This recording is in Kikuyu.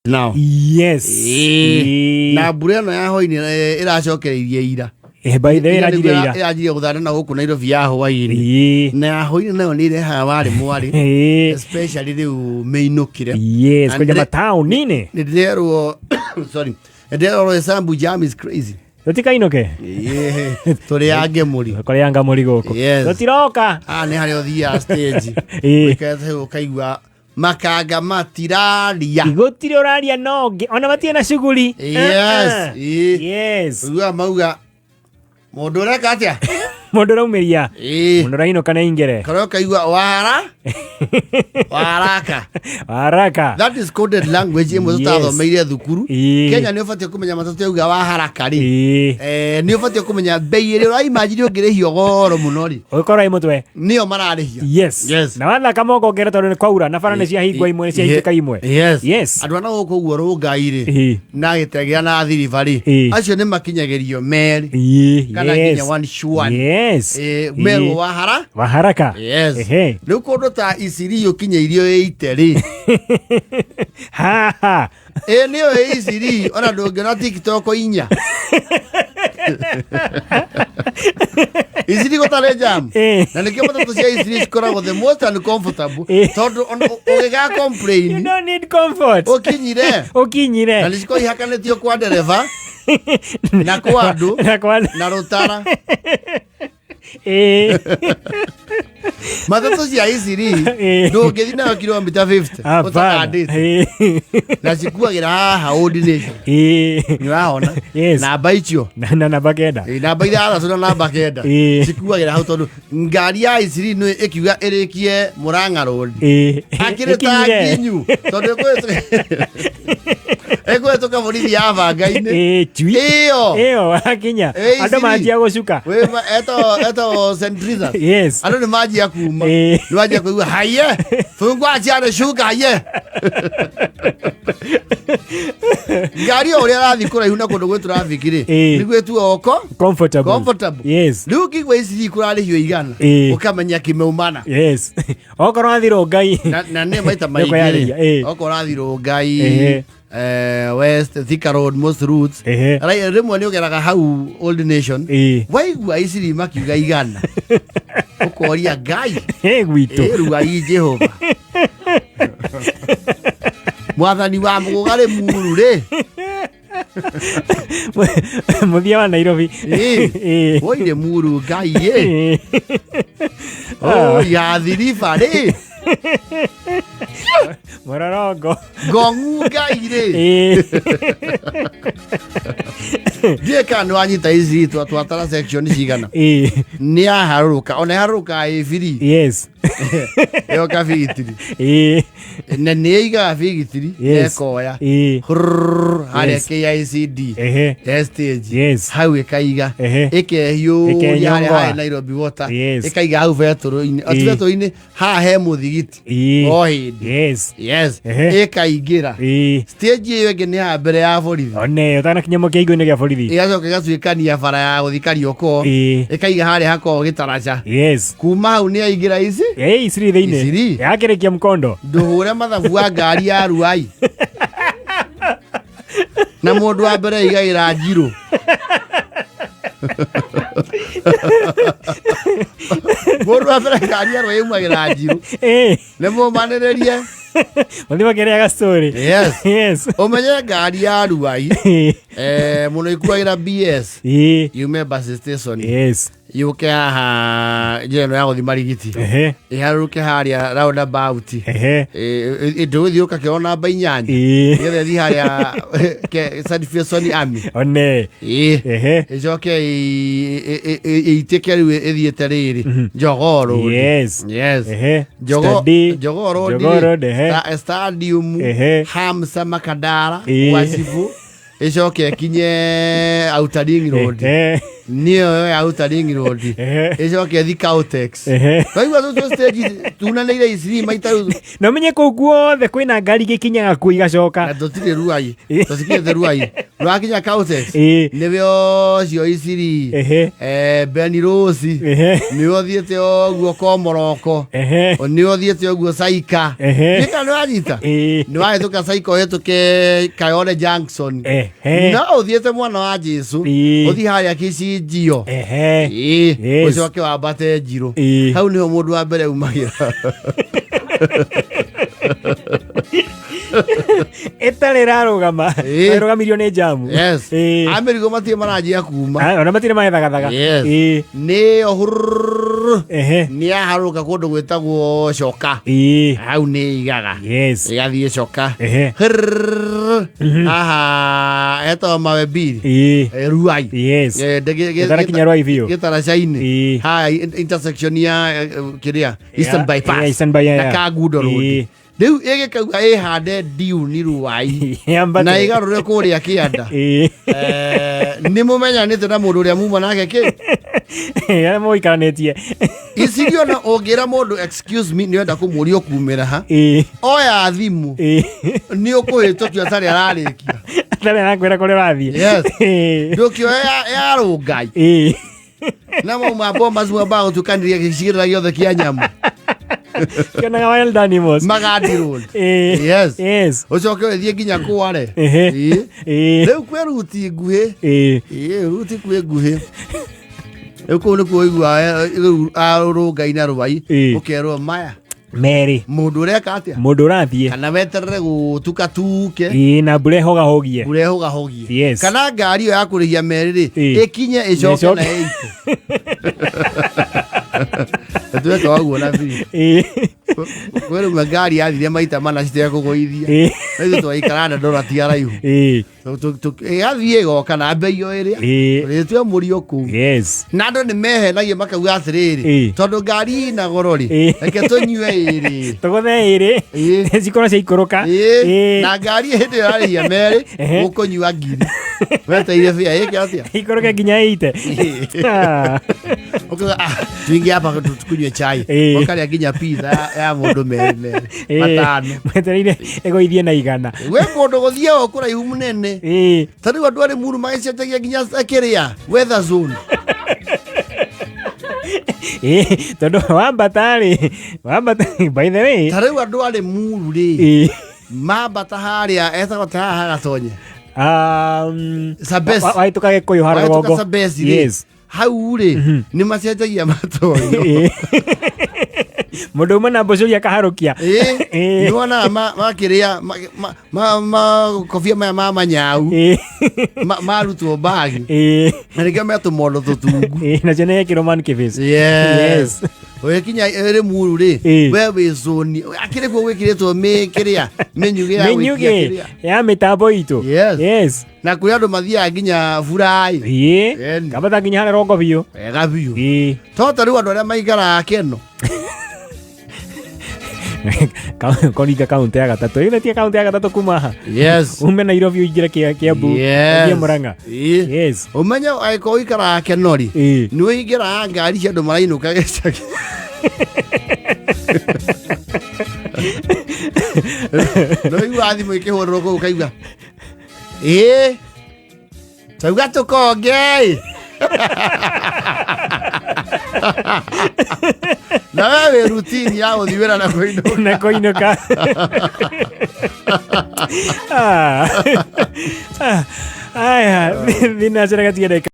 Now. Yes. Ĩĩ. Na mbura ĩno ya hwainĩ ĩracokereirie ira. By the way, Ira nĩguo ĩranjirie ira. Ĩranjirie gũthanda na gũkũ Nairobi ya hwainĩ. Na ya hwainĩ nayo nĩ irehaga warĩ mwarĩ. Especially rĩu mĩinũkĩre. Yes, And kwenye mataũni-inĩ. Nĩ ndĩrerwo, sorry. Nĩ ndĩrerwo Roysambu jam is crazy. Tũtikainũke. Ĩĩ, tũrĩ ange mũri. Kũrĩ anga mũri gũkũ. Yes. Tũtiroka. Ah, nĩ harĩa ũthiaga stage. Ũikarĩte hau ũkaigua makanga matiraria. Gũtirĩ ũraria na ũngĩ ona matirĩ na cuguri. Yes. Ĩĩ. Yes. Ũiguaga mauga mũndũ ũreka atĩa? Mũndũ ũraumĩria. Ĩĩ. Mũndũ ũrainũka na ingere. Karĩa ũkaigua wara waraka. Haraka. That is coded language ĩmwe tũtathomeire thukuru. Kenya nĩ ũbatiĩ kũmenya matatũ yauga wa haraka rĩ. Eh, nĩ ũbatiĩ kũmenya bei ĩrĩa ũraimagine ũngĩrĩhio goro mũno rĩ. Ũgĩkorwo ĩ mũtwe. Nĩyo mararĩhia. Yes. Yes. Na wathaka moko ngere tondũ nĩ kwaura na bara nĩ ciahingwo imwe nĩ ciahingĩka imwe. Yes. Yes. Andũ ana gũkũ ũguo rũngai rĩ na gĩtegea na thiriba rĩ acio nĩ makinyagĩrio merĩ kana nginya one sure. Yes. Merwo wa hara Wa haraka. Yes. Ehe. Rĩu kũndũ ta Isiri ũkinyĩirio ĩite rĩ. Ha ha. Ĩ nĩyo ĩ Isiri ona ndũngĩona TikTok inya. Isiri gũtarĩ jam. Na nĩkĩo matatũ cia Isiri cikoragwo the most uncomfortable tondũ ona ũgĩga complain. You don't need comfort. Ũkinyire. Ũkinyire. Na nĩcikoragwo ihakanĩtio kwa ndereba na kwa andũ Na kwa andũ. na rũtara. Matatũ cia Isiri ndũngĩthiĩ nayo kilomita 50 Hapana. ũtakandĩte. Na cikuagĩra haha Old Nation. Nĩ ũrahona? Yes. Namba icio. Na namba 9. Ĩĩ, namba 6 na namba 9. Cikuagĩra hau tondũ ngari ya Isiri nĩ ĩkiuga ĩrĩkie Murang'a Road. Akĩrĩ ta Ĩkinyire. nginyu tondũ ĩkũhĩtũka borithi ya banga-inĩ. Ĩĩ, chui. Ĩyo. Ĩyo akinya. Ĩĩ, Andũ Isiri. manjia gũcuka. Etagwo St. Teresa. Yes. Andũ nĩ manjia kuma. Nĩ manjia kũigua haiye. Fungua ciana shuka haiye. Ngari o ũrĩa ĩrathiĩ kũraihu na kũndũ gwĩ traffic rĩ. Nĩguo ĩtuo oko. Comfortable. Comfortable. Yes. Rĩu ũkĩigua Isiri kũrarĩhio 100. Ũkamenya kĩmeumana. Yes. Okorwo wathiĩ Rongai. Na nĩ maita Nĩ maingĩ kwĩyarĩria, rĩ, ĩĩ. okorwo ũrathiĩ Rongai West Thika Road most routes rĩmwe nĩ ũgeraga hau Old Nation waigua Isiri makiuga 100 ũkoria Ngai Ĩ gwitũ. Ĩ ruai Jehova mwathani wa mũgũgarĩ muru rĩ. Mũthia wa Nairobi. Ĩ woire muru Ngai ĩ oi ya thiriba rĩ. Mũrorongo. Ngong'u Ngai rĩ. Ndiĩ kana nĩ wanyita ici twatara section cigana. Nĩ yaharũrũka ona yaharũrũka ĩ biri. Yes. Ĩyoka bigitiri. Na nĩ ĩigaga bigitiri ĩkoya. Hurr, harĩa KICD. Stage. Yes. Hau ĩkaiga. Ĩkehiũria harĩa Ĩkenyongoa. harĩ Nairobi Water. Yes. Ĩkaiga hau betũrũ-inĩ. O ti betũrũ-inĩ haha he mũthigiti. O hĩndĩ. Yes. Yes. Ĩkaingĩra. Stage ĩyo ĩngĩ nĩ haha mbere ya borithi. One ũtanakinya mũkĩingo-inĩ gĩa borithi. Ĩgacoka ĩgatuĩkania bara ya gũthiĩ Kariokor. Ĩkaiga harĩa hakoragwo gĩtaraca. Yes. Kuma hau nĩ yaingĩra ici. Ĩ Isiri thĩinĩ. Isiri. Yakĩrĩkia mkondo. Ndũhũre mathabu wa ngari ya Ruai. Na mũndũ wa mbere aigagĩra njirũ. Mũndũ wa mbere ngari ya Ruai aumagĩra njirũ. Nĩ mũmanĩrĩrie. Mũthiĩ makĩrĩaga story. Yes. Yes. Ũmenye ngari ya Ruai mũno ikuagĩra BS yume bus station. Yes. Yũke haha njĩra ĩno ya gũthiĩ Marigiti. Ĩharũrũke harĩa roundabout. Ndũgũthiĩ ũkakĩona namba 8. Nĩgetha ĩthiĩ harĩa Salvation Army. One. Ĩcoke ĩitĩke rĩu ĩthiĩte rĩrĩ Jogoo Road. Yes. Yes. Jogoo Study. Jogoo Road Jogoo rĩ, Road, ehe. Stadium Hamsa Makadara Ĩĩ. Wasifu ĩcoke ĩkinye Outer Ring Road. Nĩyo ya Outer Ring Road. Ĩcoke ĩthi Caltex. Waigua tũtũ stage tunanĩire Isiri maita rĩu. Na ũmenye kũu guothe kwĩna ngari igĩkinyaga kuo igacoka. Na tũtirĩ Ruai. Tũtikinyĩte Ruai. Rwakinya Caltex. Nĩwe ũcio Isiri. Ben Rose. Nĩwe ũthiĩte ũguo Komoroko. Nĩwe ũthiĩte ũguo Saika. Nĩka nĩ wanyita? Nĩ wahĩtũka Saika ũhĩtũke Kayole Junction. No ũthiĩte mwana wa Jesu. Ũthiĩ harĩa Kĩcinjio. Ũcoke wambate Njirũ. Hau nĩho mũndũ wa mbere umagĩra. Ĩtarĩ ĩrarũgama. Ĩrũgamirio nĩ jamu. Yes. A mĩrigo matirĩ maranjia kuma. Ona matirĩ marethagathaga. Yes. Nĩyo hurr. Nĩ yaharũrũka kũndũ gwĩtagwo Coka. Hau nĩ igaga. Yes. Ĩgathiĩ Coka. Hurr. Haha etagwo Mawe Mbili. Ruai. Yes. Ĩtarakinya Ruai biũ. Gĩtaraca-inĩ. Haha intersection ya kĩrĩa Eastern Bypass. Eastern Bypass. Na Kangundo Road. Rĩu ĩgĩkauga ĩhande ndiuni Ruai. Yambate. Na ĩgarũre kũrĩa kĩanda. Nĩ mũmenyanĩte na mũndũ ũrĩa muma nake kĩ? Arĩa mũikaranĩtie. Icirio ona ũngĩra mũndũ excuse me nĩ wenda kũmũria ũkumĩra ha. Oya thimũ. Nĩ ũkũhĩtũkio atarĩ ararĩkia. Atarĩ arakwĩra kũrĩa ũrathiĩ. Yes. Ndũkĩoya ya rũngai. Na mauma Bomas mwambaga gũtukanĩria gĩcigĩrĩra gĩothe kĩa nyamũ. Kĩonaga wild animals. Magadi Road. Yes. Yes. Ũcoke ũthiĩ nginya Kware. Rĩu kwĩ ruti nguhĩ. Ruti kwĩ nguhĩ. Rĩu kũu nĩkuo ũiguaga rĩu arũrũngai na Rwai. Ũkerwo maya. Merĩ. Mũndũ ũreka atĩa? Mũndũ ũrathiĩ. Kana weterere gũtuka tuke. Na mbura ĩhogahogie. Mbura ĩhogahogie. Yes. Kana ngari ĩyo ya kũrĩhia merĩ rĩ, ĩkinye ĩcoke na ĩite. Tweka ũguo na biũ. Kwĩ rĩmwe ngari yathire maita mana citekũgũithia. Na ithuĩ twaikara na ndora ti araihu. Ĩgathiĩ ĩgoka na mbei o ĩrĩa. Tũrĩtue mũrio kũu. Yes. Na andũ nĩ mehenagia makauga atĩrĩrĩ, tondũ ngari ina goro rĩ, reke tũnyue ĩrĩ. Tũgũthe ĩrĩ. Cikorwo ciaikũrũka. Na ngari hĩndĩ ĩyo ĩrarĩhia merĩ, ũkũnyua ngiri. Wetereire bia ĩke atĩa? Ikũrũke nginya ĩite. Ũkauga, tuingie hapa tukunywe chai. Ũkarĩa nginya pizza ya mũndũ merĩ merĩ. Matano. Wetereire ĩgũithie na igana. We kũndũ gũthiaga kũraihu mũnene. Ta rĩu andũ arĩ muru magĩcenjagia nginya kĩrĩa weather zone. Tondũ wambata rĩ, wambata by the way. Ta rĩu andũ arĩ muru rĩ. Mambata harĩa etagwo ta haha Gatonye. Sabesi. Wahĩtũka Gĩkũyũ harĩa Wahĩtũka rũgongo. Sabesi rĩ. Yes. Hau rĩ, nĩ macenjagia matonyo. Mũndũ uma na mbũcũri akaharũkia. Nĩ wonaga makĩrĩa makobia maya ma manyau. Marutwo mbagi. Na nĩkĩo metũmondo tũtungu. Nacio nĩ ekĩrwo man case. Yes. Ũgĩkinya ĩrĩ muru rĩ, we wĩ zoni. Akĩrĩ kuo gwĩkĩrĩtwo kĩrĩa, mĩnyugĩ ya gwĩkia Mĩnyugĩ kĩrĩa. ya mĩtambo itũ. Yes. Yes. Na kũrĩ andũ mathiaga nginya Burai. Kambata nginya harĩa rongo biũ. Wega biũ. To ta rĩu andũ arĩa maikaraga Keno. Koringa kaunti ya gatatũ. Ĩno ti kaunti ya gatatũ kuma haha. Yes. Ume Nairobi ũingĩre Kiambu. Yes. Ũthiĩ Murang'a. Yes. Ũmenye angĩkorwo ũikaraga Keno rĩ, nĩ ũingĩraga ngari cia andũ marainũka gĩcagi. Nĩ ũiguaga thimũ ĩkĩhũrĩrwo kũu ũkaigua. Tauga tũkonge. Na we wĩ rutini ya gũthiĩ wĩra na kũinũka. Na kũinũka. Aya, thina cira gatiga ndagĩka